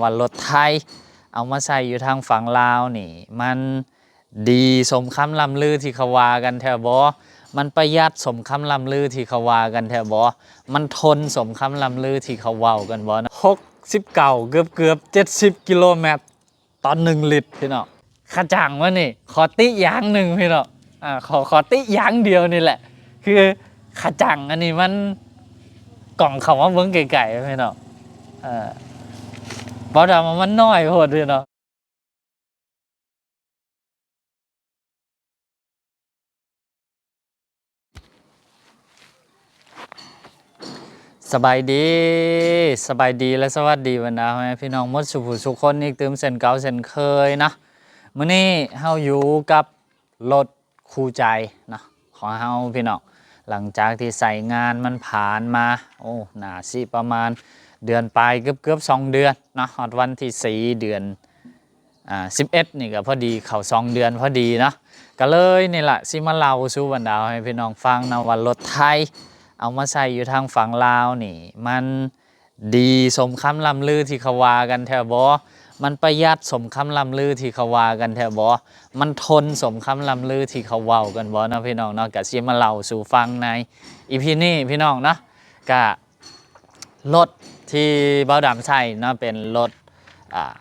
ວ່າລົດໄທເອົາມາໃຊ້ຢູ່ທາງຝັ່ງລາວນີ້ ມັນດີສົມຄຳລ່ຳລືທີ່ເຂົາວ່າກັນແທ້ບໍ່? ມັນປະຢັດສົມຄຳລ່ຳລືທີ່ເຂົາວ່າກັນແທ້ບໍ່? ມັນທົນສົມຄຳລ່ຳລືທີ່ເຂົາເວົ້າກັນບໍ່ນະ? ຫົກສິບເກົ້າ ເກືອບໆ ເຈັດສິບກິໂລແມັດຕໍ່ໜຶ່ງລິດ ພີ່ນ້ອງ. ຂະຈັງວະນີ້ ຂໍຕິຢ່າງໜຶ່ງ ພີ່ນ້ອງ. ອ່າ ຂໍ ຂໍຕິຢ່າງດຽວນີ້ແຫຼະ ຄືຂະຈັງອັນນີ້ມັນ ກ້ອງເຂົ້າມາເບິ່ງໃກ້ໆ ພີ່ນ້ອງ. ເອີ ບໍ່ດຳວ່າມັນນ້ອຍໂພດ ພີ່ນ້ອງ. ສະບາຍດີ ສະບາຍດີ ແລະ ສະຫວັດດີບັນດາພໍ່ແມ່ພີ່ນ້ອງໝົດສູ່ຜູ້ສູ່ຄົນອີກຕື່ມເຊັ່ນເກົ່າເຊັ່ນເຄີຍເນາະ. ມື້ນີ້ເຮົາຢູ່ກັບລົດຄູ່ໃຈເນາະ ຂອງເຮົາພີ່ນ້ອງ. ຫຼັງຈາກທີ່ໃຊ້ງານມັນຜ່ານມາ ໂອ້ ໜ້າຊິປະມານເດືອນປາຍ ເກືອບໆ ສອງເດືອນເນາະ ຮອດວັນທີສີ່ ເດືອນ ອ່າ ສິບເອັດນີ້ກໍພໍດີເຂົ້າສອງເດືອນພໍດີເນາະ. ກໍເລີຍນີ້ລະ ຊິມາເລົ່າສູ່ບັນດາໃຫ້ພີ່ນ້ອງຟັງນຳວ່າລົດໄທເອົາມາໃຊ້ຢູ່ທາງຝັ່ງລາວນີ້ ມັນດີສົມຄຳລ່ຳລືທີ່ເຂົາວ່າກັນແທ້ບໍ່? ມັນປະຢັດສົມຄຳລ່ຳລືທີ່ເຂົາວ່າກັນແທ້ບໍ່? ມັນທົນສົມຄຳລ່ຳລືທີ່ເຂົາເວົ້າກັນບໍ່ເນາະ ພີ່ນ້ອງເນາະ. ກໍຊິມາເລົ່າສູ່ຟັງໃນອີພີນີ້ ພີ່ນ້ອງເນາະ. ກະ ລົດທີ່ບ່າວດຳໃຊ້ເນາະ ເປັນລົດ ອ່າ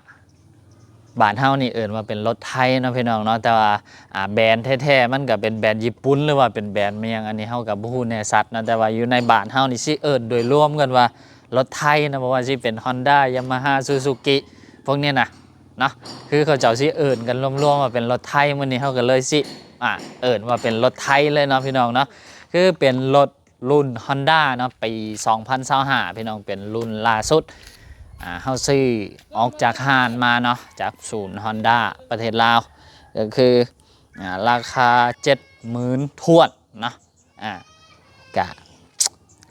ບ້ານເຮົານີ້ເອີ້ນວ່າເປັນລົດໄທເນາະ ພີ່ນ້ອງເນາະ. ແຕ່ວ່າ ອ່າ ແບຣນແທ້ໆ ມັນກໍເປັນແບຣນຍີ່ປຸ່ນ ຫຼືວ່າເປັນແບຣນແມ່ນຫຍັງ ອັນນີ້ເຮົາກໍບໍ່ຮູ້ແນ່ຊັດເນາະ. ແຕ່ວ່າຢູ່ໃນບ້ານເຮົານີ້ຊິເອີ້ນໂດຍລວມກັນວ່າລົດໄທເນາະ ບໍ່ວ່າຊິເປັນ Honda Yamaha Suzuki ພວກນີ້ນະເນາະ ຄືເຂົາເຈົ້າຊິເອີ້ນກັນລວມໆວ່າເປັນລົດໄທ. ມື້ນີ້ເຮົາກໍເລີຍຊິ ອ່າ ເອີ້ນວ່າເປັນລົດໄທເລີຍເນາະ ພີ່ນ້ອງເນາະ. ຄືເປັນລົດ ລຸ້ນ Honda ເນາະ ປີສອງພັນຊາວຫ້າ ພີ່ນ້ອງ ເປັນລຸ້ນລ່າສຸດ. ອ່າ ເຮົາຊື້ອອກຈາກຮ້ານມາເນາະ ຈາກສູນ Honda ປະເທດລາວ ກໍຄື ອ່າ ລາຄາເຈັດໝື່ນຖ້ວນເນາະ. ອ່າ ກະ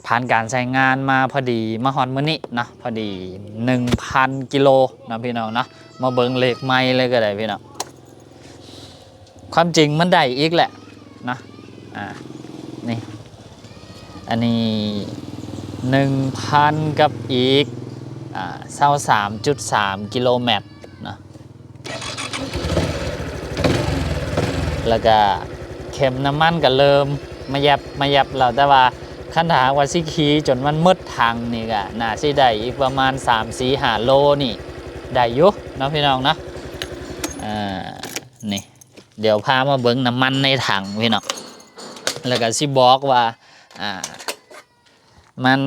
ຜ່ານການໃຊ້ງານມາພໍດີ ມາຮອດມື້ນີ້ເນາະ ພໍດີໜຶ່ງພັນກິໂລເນາະ ພີ່ນ້ອງເນາະ. ມາເບິ່ງເລກໄມເລີຍກໍໄດ້ ພີ່ນ້ອງ. ຄວາມຈິງມັນໄດ້ອີກແຫຼະເນາະ. ອ່າ ນີ້ ອັນນີ້ໜຶ່ງພັນກັບອີກ ອ່າ ຊາວສາມຈຸດສາມກິໂລແມັດເນາະ. ແລ້ວກະເຂັມນ້ຳມັນກະເລີ່ມມາແຢບ ມາແຢບແລ້ວ. ແຕ່ວ່າຄັນຖ້າຫາກວ່າຊິຂີ່ຈົນມັນໝົດຖັງນີ້ກະໜ້າຊິໄດ້ອີກປະມານສາມ ສີ່ ຫ້າໂລນີ້ ໄດ້ຢູ່ເນາະ ພີ່ນ້ອງເນາະ. ອ່າ ນີ້ ດຽວພາມາເບິ່ງນ້ຳມັນໃນຖັງ ພີ່ນ້ອງ ແລ້ວກະຊິບອກວ່າ ອ່າ ມັນ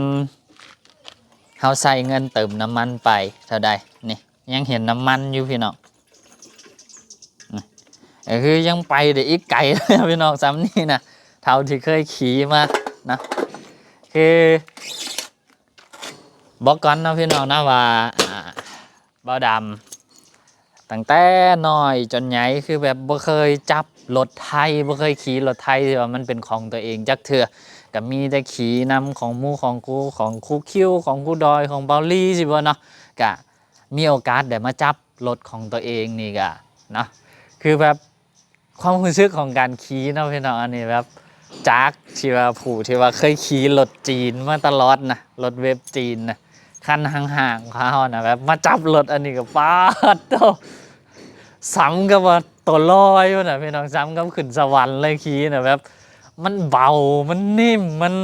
ເຮົາໃຊ້ເງິນເຕີມນ້ຳມັນໄປເທົ່າໃດ ນີ້ ຍັງເຫັນນ້ຳມັນຢູ່ ພີ່ນ້ອງ. ນີ້ ກໍຄືຍັງໄປໄດ້ອີກໄກ ພີ່ນ້ອງ ສ່ຳນີ້ນະ ເທົ່າທີ່ເຄີຍຂີ່ມານະ. ຄື ບອກກ່ອນເນາະ ພີ່ນ້ອງເນາະ ວ່າ ອ່າ ບ່າວດຳຕັ້ງແຕ່ນ້ອຍຈົນໃຫຍ່ ຄືແບບບໍ່ເຄີຍຈັບລົດໄຖ ບໍ່ເຄີຍຂີ່ລົດໄຖທີ່ວ່າມັນເປັນຂອງຕົວເອງຈັກເທື່ອ. ກໍມີແຕ່ຂີ່ນຳຂອງໝູ່ຂອງຄູ ຂອງຄູຄິວ ຂອງຄູດອຍ ຂອງເບົາລີຊີ້ບໍ່ເນາະ. ກະມີໂອກາດໄດ້ມາຈັບລົດຂອງຕົວເອງນີ້ກະເນາະ ຄືແບບ ຄວາມຮູ້ສຶກຂອງການຂີ່ເນາະ ພີ່ນ້ອງ. ອັນນີ້ແບບ ຈາກທີ່ວ່າ ຜູ້ທີ່ວ່າເຄີຍຂີ່ລົດຈີນມາຕະຫຼອດນະ ລົດເວັບຈີນນະ ຄັນຫ້າງໆຂອງເຮົານະ ແບບມາຈັບລົດອັນນີ້ກໍ ປາດໂທ້ ສ່ຳກັບວ່າໂຕລອຍພຸ້ນນະ ພີ່ນ້ອງ ສ່ຳກັບຂຶ້ນສະຫວັນເລີຍ. ຂີ່ນະ ແບບ ມັນເບົາ ມັນນິ່ມ ມັນ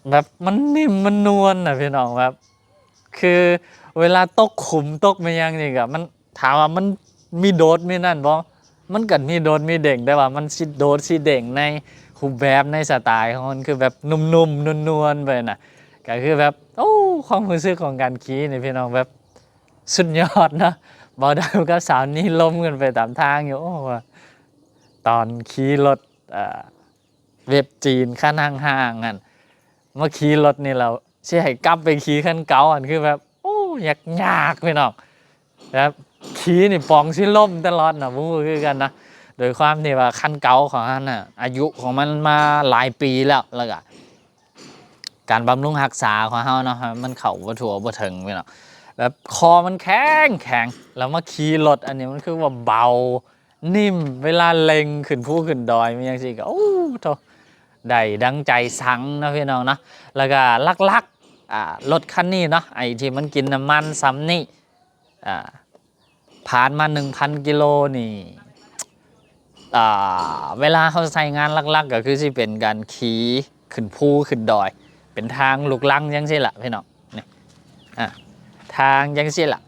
ແບບ ມັນນິ່ມ ມັນນວນນະ ພີ່ນ້ອງ. ແບບ ຄືເວລາຕົກຂຸມຕົກແມ່ນຫຍັງນີ້ກໍ ມັນ ຖາມວ່າມັນມີໂດດມີນັ້ນບໍ່? ມັນກໍມີໂດດມີເດັ່ງ ແຕ່ວ່າມັນຊິໂດດຊິເດັ່ງໃນຮູບແບບ ໃນສະໄຕຂອງມັນ ຄືແບບນຸ້ມໆ ນວນໆ ໄປນະ. ກໍຄືແບບ ໂອ້ ຄວາມຮູ້ສຶກຂອງການຂີ່ນີ້ ພີ່ນ້ອງ ແບບ ສຸດຍອດເນາະ. ເບົາດຳກັບສາວນີ້ລົມກັນໄປຕາມທາງຢູ່ ໂອ້ ວ່າຕອນຂີ່ລົດ ເອີ ເວັບຈີນຄັນຫ້າງໆ ຫັ້ນ ມາຂີ່ລົດນີ້ແລ້ວ ຊິໃຫ້ກັບໄປຂີ່ຄັນເກົ່າຫັ້ນ ຄືແບບ ໂອ້ ຍາກໆ ພີ່ນ້ອງ. ແບບຂີ່ນີ້ປອງຊິລົ້ມຕະຫຼອດນະ ບໍ່ຮູ້ຄືກັນນະ. ໂດຍຄວາມທີ່ວ່າຄັນເກົ່າຂອງຫັ້ນນະ ອາຍຸຂອງມັນມາຫຼາຍປີແລ້ວ ແລ້ວກະການບຳລຸງຮັກສາຂອງເຮົາເນາະ ມັນເຂົ້າບໍ່ທົ່ວບໍ່ເຖິງ ພີ່ນ້ອງ. ແບບຄໍມັນແຂງໆ ແລ້ວມາຂີ່ລົດອັນນີ້ ມັນຄືວ່າເບົາ ນິ່ມ ເວລາເລັ່ງຂຶ້ນພູຂຶ້ນດອຍ ແມ່ນຫຍັງຊີ້ກໍ ໂອ້ ໂທ້ ໄດ້ດັ່ງໃຈສັງເນາະ ພີ່ນ້ອງເນາະ. ແລ້ວກໍຫຼັກໆ ອ່າ ລົດຄັນນີ້ເນາະ ໄອ້ທີ່ມັນກິນນ້ຳມັນສ່ຳນີ້ ອ່າ ຜ່ານມາໜຶ່ງພັນກິໂລນີ້ ອ່າ ເວລາເຮົາໃຊ້ງານຫຼັກໆ ກໍຄືຊິເປັນການຂີ່ຂຶ້ນພູຂຶ້ນດອຍ ເປັນທາງລູກລັງຈັ່ງຊີ້ລະພີ່ນ້ອງ ນີ້ ອ່າ ທາງຈັ່ງຊີ້ລະ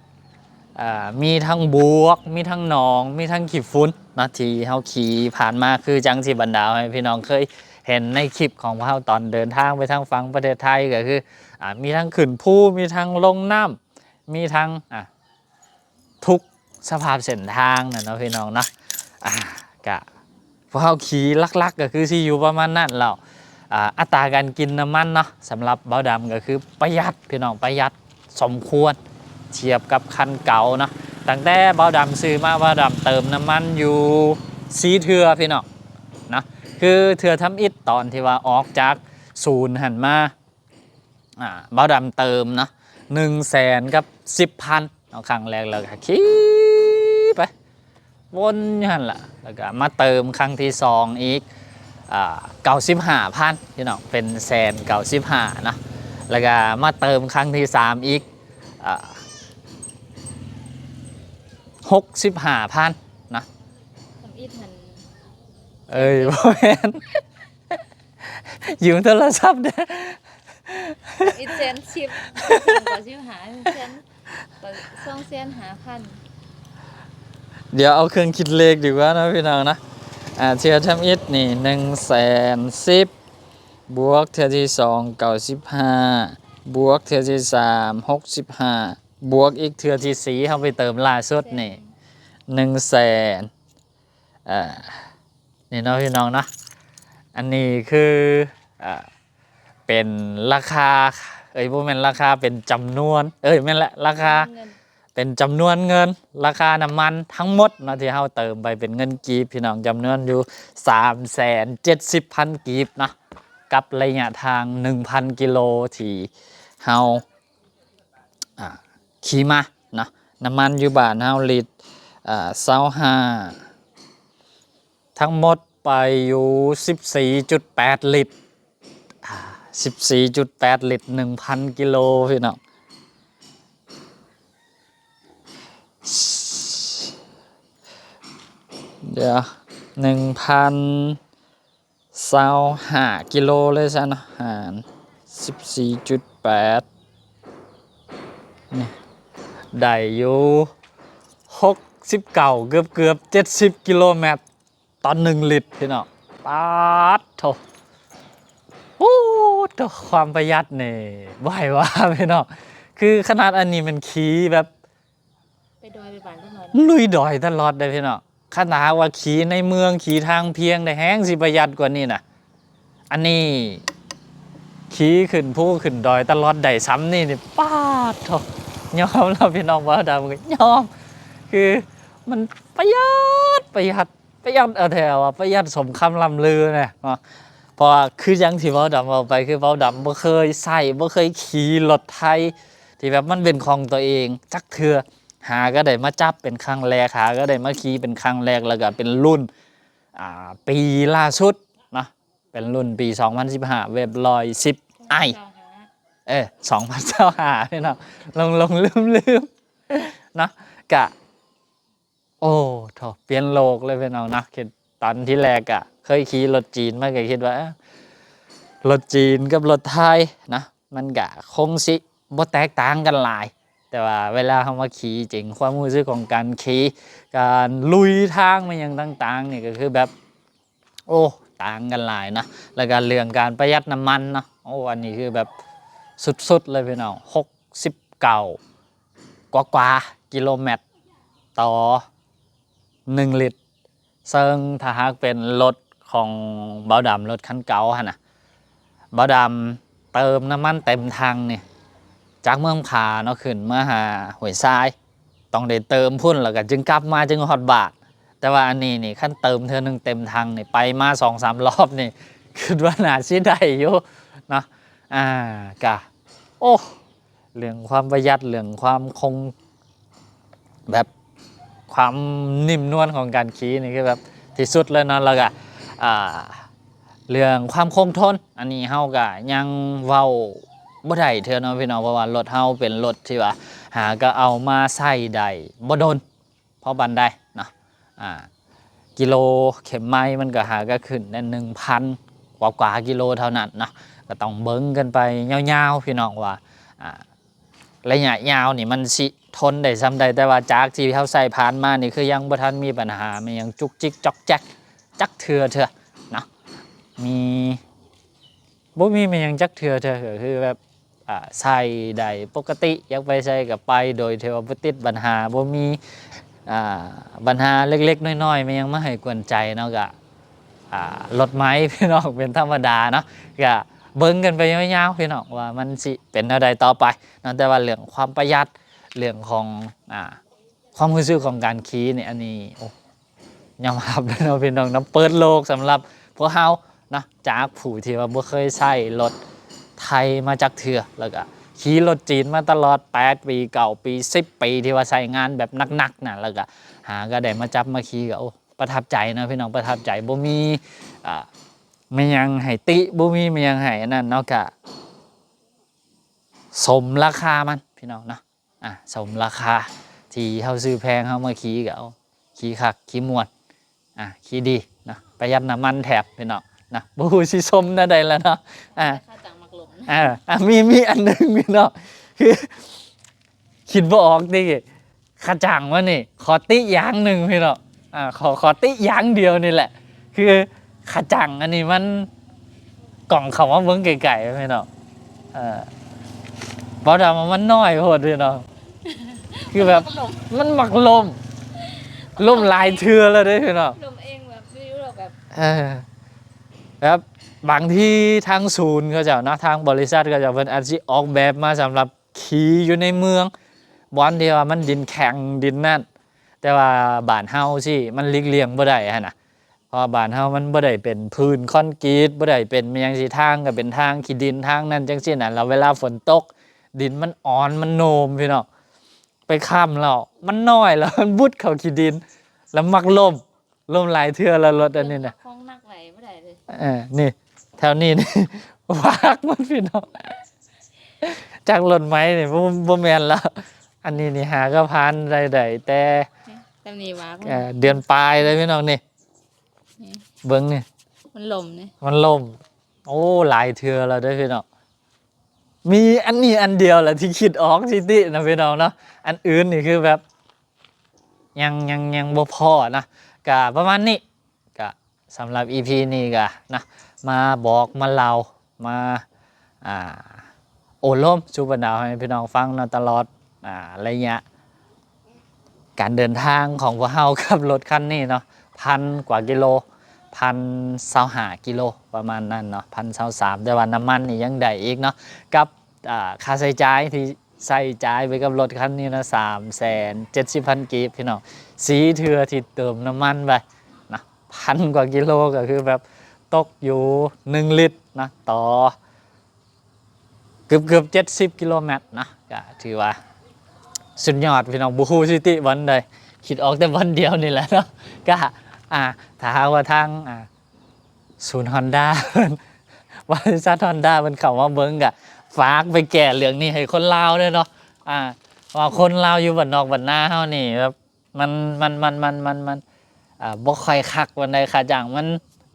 ອ່າ ມີທັງບວກ ມີທັງໜອງ ມີທັງຂີ້ຝຸ່ນເນາະ ທີ່ເຮົາຂີ່ຜ່ານມາ ຄືຈັ່ງທີ່ບັນດາໃຫ້ພີ່ນ້ອງເຄີຍເຫັນໃນຄລິບຂອງພວກເຮົາຕອນເດີນທາງໄປທາງຝັ່ງປະເທດໄທ ກໍຄື ອ່າ ມີທັງຂຶ້ນພູ ມີທັງລົງນ້ຳ ມີທັງ ອ່າ ທຸກສະພາບເສັ້ນທາງນະເນາະພີ່ນ້ອງເນາະ ອ່າ ກະ ພວກເຮົາຂີ່ຫຼັກໆ ກໍຄືຊິຢູ່ປະມານນັ້ນແລ້ວ ອ່າ ອັດຕາການກິນນ້ຳມັນເນາະ ສຳລັບບ່າວດຳກໍຄືປະຢັດພີ່ນ້ອງ ປະຢັດສົມຄວນທຽບກັບຄັນເກົ່າເນາະ ຕັ້ງແຕ່ບ່າວດຳຊື້ມາ ບ່າວດຳເຕີມນ້ຳມັນຢູ່ສີ່ເທື່ອພີ່ນ້ອງເນາະ ຄືເທື່ອທຳອິດຕອນທີ່ວ່າອອກຈາກສູນຫັ້ນມາ ອ່າ ບ່າວດຳເຕີມເນາະ ໜຶ່ງແສນກັບສິບພັນເນາະ ຄັ້ງແລກ ແລ້ວກໍຂີ່ໄປວົນຢູ່ຫັ້ນລະ ແລ້ວກໍມາເຕີມຄັ້ງທີສອງອີກ ອ່າ ເກົ້າສິບຫ້າພັນພີ່ນ້ອງ ເປັນແສນເກົ້າສິບຫ້າເນາະ ແລ້ວກໍມາເຕີມຄັ້ງທີສາມອີກ ອ່າ ຫົກສິບຫ້າພັນເນາະ ທຳອິດຫັ້ນ ເອີຍ ບໍ່ແມ່ນ ຢືມໂທລະສັບເດີ້ ອີກແສນສິບ ເກົ້າສິບຫ້າ ແສນ ສອງແສນຫ້າພັນ ດຽວເອົາເຄື່ອງຄິດເລກດີກວ່າເນາະພີ່ນ້ອງເນາະ ອ່າ ເທື່ອທຳອິດນີ້ໜຶ່ງແສນສິບ ບວກເທື່ອທີສອງເກົ້າສິບຫ້າ ບວກເທື່ອທີສາມຫົກສິບຫ້າ ບວກອີກເທື່ອທີສີ່ ເຮົາໄປເຕີມລ່າສຸດນີ້ໜຶ່ງແສນ ເອີ ນີ້ເນາະພີ່ນ້ອງເນາະ ອັນນີ້ຄື ເອີ ເປັນລາຄາ ເອີຍ ບໍ່ແມ່ນລາຄາ ເປັນຈຳນວນ ເອີຍ ແມ່ນແຫຼະ ລາຄາ ເປັນຈຳນວນເງິນ ລາຄານ້ຳມັນທັງໝົດເນາະ ທີ່ເຮົາເຕີມໄປເປັນເງິນກີບ ພີ່ນ້ອງ ຈຳນວນຢູ່ສາມແສນເຈັດສິບພັນກີບເນາະ ກັບໄລຍະທາງໜຶ່ງພັນກິໂລທີ່ເຮົາ ອ່າ ຂີ່ມາເນາະ ນ້ຳມັນຢູ່ບ້ານເຮົາລິດ ອ່າ ຊາວຫ້າ ທັງໝົດໄປຢູ່ສິບສີ່ຈຸດແປດລິດ ອ່າ ສິບສີ່ຈຸດແປດລິດ ໜຶ່ງພັນກິໂລ ພີ່ນ້ອງ ດຽວ ໜຶ່ງພັນ ຊາວຫ້າກິໂລເລີຍຊະເນາະ ຫານສິບສີ່ຈຸດແປດ ນີ້ ໄດ້ຢູ່ຫົກສິບເກົ້າ ເກືອບໆ ເຈັດສິບກິໂລແມັດຕໍ່ໜຶ່ງລິດ ພີ່ນ້ອງ ປາດໂທ້ ໂອ້ໂທ້ ຄວາມປະຢັດນີ້ບໍ່ໃຫ້ວ່າ ພີ່ນ້ອງ ຄືຂະໜາດອັນນີ້ແມ່ນຂີ່ແບບ ໄປດອຍໄປບ້ານຈັກໜ້ອຍ ລຸຍດອຍຕະຫຼອດເດ້ພີ່ນ້ອງ ຄັນຖ້າຫາກວ່າຂີ່ໃນເມືອງ ຂີ່ທາງພຽງໄດ້ ແຮງຊິປະຢັດກວ່ານີ້ນະ ອັນນີ້ຂີ່ຂຶ້ນພູຂຶ້ນດອຍຕະຫຼອດໄດ້ສ່ຳນີ້ນີ້ ປາດໂທ້ ຍອມແລ້ວພີ່ນ້ອງ ບ່າວດຳກໍຍອມ ຄືມັນປະຢັດ ປະຢັດ ປະຢັດເອົາແທ້ວ່າ ປະຢັດສົມຄຳລ່ຳລືນະເນາະ ເພາະວ່າຄືຢ່າງທີ່ບ່າວດຳເວົ້າໄປ ຄືບ່າວດຳບໍ່ເຄີຍໃຊ້ ບໍ່ເຄີຍຂີ່ລົດໄຖທີ່ແບບມັນເປັນຂອງຕົວເອງຈັກເທື່ອ ຫາກໍໄດ້ມາຈັບເປັນຄັ້ງແລກ ຫາກໍໄດ້ມາຂີ່ເປັນຄັ້ງແລກ ແລ້ວກໍເປັນລຸ້ນ ອ່າ ປີລ່າສຸດເນາະ ເປັນລຸ້ນປີສອງພັນສິບຫ້າ ເວັບຮ້ອຍສິບໄອ ເອີ ສອງພັນຊາວຫ້າ ພີ່ນ້ອງ ຫຼົງໆລືມໆເນາະ ກະ ໂອ້ ໂທ້ ປ່ຽນໂລກເລີຍພີ່ນ້ອງເນາະ ຄິດຕອນທີແລກກະເຄີຍຂີ່ລົດຈີນມາ ກະຄິດວ່າ ເອີ ລົດຈີນກັບລົດໄທນະ ມັນກະຄົງຊິບໍ່ແຕກຕ່າງກັນຫຼາຍ ແຕ່ວ່າເວລາເຮົາມາຂີ່ຈິງ ຄວາມຮູ້ສຶກຂອງການຂີ່ ການລຸຍທາງ ແມ່ນຫຍັງຕ່າງໆນີ້ ກະຄືແບບ ໂອ້ ຕ່າງກັນຫຼາຍນະ ແລ້ວກະເລື່ອງການປະຢັດນ້ຳມັນເນາະ ໂອ້ ອັນນີ້ຄືແບບສຸດໆເລີຍພີ່ນ້ອງ ຫົກສິບເກົ້າ ກວ່າໆກິໂລແມັດຕໍ່ໜຶ່ງລິດ ເຊິ່ງຖ້າຫາກເປັນລົດຂອງບ່າວດຳ ລົດຄັນເກົ່າຫັ້ນນະ ບ່າວດຳເຕີມນ້ຳມັນເຕັມຖັງນີ້ ຈາກເມືອງຜາເນາະ ຂຶ້ນມາຫາຫ້ວຍຊາຍ ຕ້ອງໄດ້ເຕີມພຸ້ນ ແລ້ວກໍຈຶ່ງກັບມາ ຈຶ່ງຮອດບ້ານ ແຕ່ວ່າອັນນີ້ນີ້ ຄັນເຕີມເທື່ອໜຶ່ງເຕັມຖັງນີ້ ໄປມາສອງສາມລອບນີ້ ຄິດວ່າໜ້າຊິໄດ້ຢູ່ເນາະ ອ່າ ກະ ໂອ້ ເລື່ອງຄວາມປະຢັດ ເລື່ອງຄວາມຄົງ ແບບຄວາມໜິ່ມນວນຂອງການຂີ່ນີ້ ຄືແບບທີ່ສຸດເລີຍເນາະ ແລ້ວກະ ອ່າ ເລື່ອງຄວາມຄົງທົນ ອັນນີ້ເຮົາກະຍັງເວົ້າ ບໍ່ໄດ້ເທື່ອເນາະພີ່ນ້ອງ ເພາະວ່າລົດເຮົາເປັນລົດທີ່ວ່າຫາກໍເອົາມາໃຊ້ໄດ້ບໍ່ດົນພໍປານໃດເນາະ. ອ່າ ກິໂລເຂັມໄມມັນກໍຫາກໍຂຶ້ນໄດ້ໜຶ່ງພັນກວ່າໆກິໂລເທົ່ານັ້ນເນາະ. ກໍຕ້ອງເບິ່ງກັນໄປຍາວໆ ພີ່ນ້ອງ ວ່າ ອ່າ ໄລຍະຍາວນີ້ມັນຊິທົນໄດ້ສ່ຳໃດ, ແຕ່ວ່າຈາກທີ່ເຮົາໃຊ້ຜ່ານມານີ້ ຄືຍັງບໍ່ທັນມີບັນຫາແມ່ນຫຍັງຈຸກຈິກຈອກແຈກຈັກເທື່ອເທື່ອເນາະ. ມີ ບໍ່ມີແມ່ນຫຍັງຈັກເທື່ອເທື່ອ ກໍຄືແບບ ອ່າ ໃຊ້ໄດ້ປົກກະຕິ, ຢາກໄປໃສກໍໄປ ໂດຍທີ່ວ່າບໍ່ຕິດບັນຫາ, ບໍ່ມີ ອ່າ ບັນຫາເລັກໆນ້ອຍໆແມ່ນຫຍັງມາໃຫ້ກວນໃຈເນາະ. ກໍ ອ່າ ລົດໃໝ່ພີ່ນ້ອງ ເປັນທຳມະດາເນາະ. ກໍເບິ່ງກັນໄປຍາວໆ ພີ່ນ້ອງ ວ່າມັນຊິເປັນແນວໃດຕໍ່ໄປເນາະ. ແຕ່ວ່າເລື່ອງຄວາມປະຢັດ ເລື່ອງຂອງ ອ່າ ຄວາມຮູ້ສຶກຂອງການຂີ່ນີ້ ອັນນີ້ ໂອ້ ຍອມຮັບເລີຍເນາະພີ່ນ້ອງເນາະ, ເປີດໂລກສຳລັບພວກເຮົາເນາະ, ຈາກຜູ້ທີ່ວ່າບໍ່ເຄີຍໃຊ້ລົດໄທມາຈັກເທື່ອ ແລ້ວກໍຂີ່ລົດຈີນມາຕະຫຼອດ ແປດປີ ເກົ້າປີ ສິບປີ ທີ່ວ່າໃຊ້ງານແບບໜັກໆນະ, ແລ້ວກໍຫາກໍໄດ້ມາຈັບມາຂີ່ ກໍ ໂອ້ ປະທັບໃຈເນາະພີ່ນ້ອງ ປະທັບໃຈ. ບໍ່ມີ ອ່າ ແມ່ນຫຍັງໃຫ້ຕິ ບໍ່ມີແມ່ນຫຍັງໃຫ້ອັນນັ້ນເນາະ, ກະສົມລາຄາມັນພີ່ນ້ອງເນາະ. ອ່າ ສົມລາຄາທີ່ເຮົາຊື້ແພງ ເຮົາມາຂີ່ກໍ ໂອ້ ຂີ່ຄັກ ຂີ່ມ່ວນ ອ່າ ຂີ່ດີເນາະ, ປະຢັດນ້ຳມັນແຖມພີ່ນ້ອງນະ. ບໍ່ຮູ້ຊິຊົມແນວໃດລະເນາະ. ອ່າ ຄ່າຈ້າງມັກລົມ ອ່າ ອ່າ ມີ ມີອັນໜຶ່ງພີ່ນ້ອງ ຄືຄິດບໍ່ອອກຕິ ຄ່າຈ້າງມັນນີ້ ຂໍຕິຢ່າງໜຶ່ງພີ່ນ້ອງ. ອ່າ ຂໍ ຂໍຕິຢ່າງດຽວນີ້ແຫຼະ ຄືຄ່າຈ້າງອັນນີ້ມັນ ກ້ອງເຂົ້າມາເບິ່ງໃກ້ໆ ພີ່ນ້ອງ. ເອີ ເວົ້າຕາມວ່າມັນນ້ອຍໂພດພີ່ນ້ອງ, ຄືແບບ ມັກລົມ ມັນມັກລົມ ລົມຫຼາຍເທື່ອແລ້ວເດ້ພີ່ນ້ອງ. ລົມເອງແບບຢູ່ແບບ ເອີ ແບບບາງທີທາງສູນເຂົາເຈົ້າເນາະ ທາງບໍລິສັດເຂົາເຈົ້າ ເພິ່ນອາດຊິອອກແບບມາສຳລັບຂີ່ຢູ່ໃນເມືອງ ບ່ອນທີ່ວ່າມັນດິນແຂງດິນນັ້ນ, ແຕ່ວ່າບ້ານເຮົາຊີ້ ມັນຫຼີກລ່ຽງບໍ່ໄດ້ຫັ້ນນະ. ເພາະວ່າບ້ານເຮົາມັນບໍ່ໄດ້ເປັນພື້ນຄອນກຣີດ ບໍ່ໄດ້ເປັນຫຍັງຊີ້ ທາງກໍເປັນທາງຂີ້ດິນທາງນັ້ນຈັ່ງຊີ້ນະ. ແລ້ວເວລາຝົນຕົກ ດິນມັນອ່ອນ ມັນໂນມພີ່ນ້ອງ, ໄປຄ້ຳແລ້ວມັນນ້ອຍ ແລ້ວມັນບຸດເຂົ້າຂີ້ດິນ ແລ້ວມັກລົ້ມ ລົ້ມຫຼາຍເທື່ອແລ້ວລົດອັນນີ້ນະ. ຂອງໜັກໄຫວບໍ່ໄດ້ເລີຍ. ເອີ ນີ້ ແຖວນີ້ນີ້ ວາກໝົດພີ່ນ້ອງ. ຈັກລົດໃໝ່ນີ້ ບໍ່ ບໍ່ແມ່ນແລ້ວ. ອັນນີ້ນີ້ຫາກໍຜ່ານໄດ້ ໄດ້ແຕ່ ນີ້ ແຕ່ນີ້ວາກ ເອີ ເດືອນປາຍເລີຍພີ່ນ້ອງນີ້. ນີ້ ເບິ່ງນີ້ ມັນລົ້ມນີ້ ມັນລົ້ມ. ໂອ້ ຫຼາຍເທື່ອແລ້ວເດີພີ່ນ້ອງ. ມີອັນນີ້ອັນດຽວແຫຼະທີ່ຄິດອອກຊິຕິນະພີ່ນ້ອງເນາະ, ອັນອື່ນນີ້ຄືແບບ ຍັງ ຍັງ ຍັງບໍ່ພໍນະ. ກະປະມານນີ້ ກະສຳລັບອີພີນີ້ກະນະ ມາບອກມາເລົ່າ ມາ ອ່າ ໂອ້ລົມສູ່ບັນດາພໍ່ແມ່ພີ່ນ້ອງຟັງເນາະ, ຕະຫຼອດ ອ່າ ໄລຍະການເດີນທາງຂອງພວກເຮົາກັບລົດຄັນນີ້ເນາະ ພັນກວ່າກິໂລ ພັນຊາວຫ້າກິໂລປະມານນັ້ນເນາະ ພັນຊາວສາມ, ແຕ່ວ່ານ້ຳມັນນີ້ຍັງໄດ້ອີກເນາະ ກັບ ອ່າ ຄ່າໃຊ້ຈ່າຍທີ່ໃຊ້ຈ່າຍໄປກັບລົດຄັນນີ້ນະ ສາມແສນເຈັດສິບພັນກີບພີ່ນ້ອງ. ສີ່ເທື່ອທີ່ເຕີມນ້ຳມັນໄປນະ ພັນກວ່າກິໂລ ກໍຄືແບບຕົກຢູ່ໜຶ່ງລິດນະ ຕໍ່ເກືອບໆເຈັດສິບກິໂລແມັດນະ, ກໍຖືວ່າສຸດຍອດພີ່ນ້ອງ. ບໍ່ຮູ້ຊິຕິບ່ອນໃດ ຄິດອອກແຕ່ບ່ອນດຽວນີ້ແຫຼະເນາະ. ກໍ ອ່າ ຖ້າຫາກວ່າທາງ ອ່າ ສູນຮອນດ້າ ບໍລິສັດຮອນດ້າເພິ່ນເຂົ້າມາເບິ່ງ ກະຝາກໄປແກ້ເລື່ອງນີ້ໃຫ້ຄົນລາວແດ່ເນາະ. ອ່າ ວ່າຄົນລາວຢູ່ບ້ານນອກບ້ານນາເຮົານີ້ ແບບ ມັນ ມັນ ມັນ ມັນ ມັນ ມັນ ອ່າ ບໍ່ຄ່ອຍຄັກປານໃດ, ຄ່າຈ້າງມັນ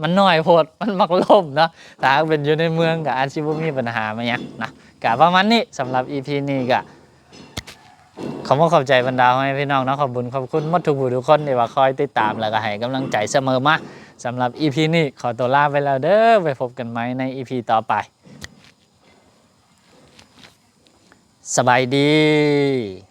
ມັນນ້ອຍໂພດ ມັນມັກລົ້ມເນາະ. ຖ້າຫາກເປັນຢູ່ໃນເມືອງກໍອາດຊິບໍ່ມີບັນຫາມາຫຍັງນະ. ກະປະມານນີ້ ສຳລັບອີພີນີ້ກະ ຂໍຂອບໃຈບັນດາພໍ່ແມ່ພີ່ນ້ອງເນາະ, ຂອບບຸນຂອບຄຸນໝົດທຸກຜູ້ທຸກຄົນທີ່ວ່າຄອຍຕິດຕາມ ແລ້ວກໍໃຫ້ກຳລັງໃຈສະເໝີມາ. ສຳລັບອີພີນີ້ຂໍຕົວລາໄປແລ້ວເດີ, ໄວ້ພົບກັນໃໝ່ໃນອີພີຕໍ່ໄປ. ສະບາຍດີ.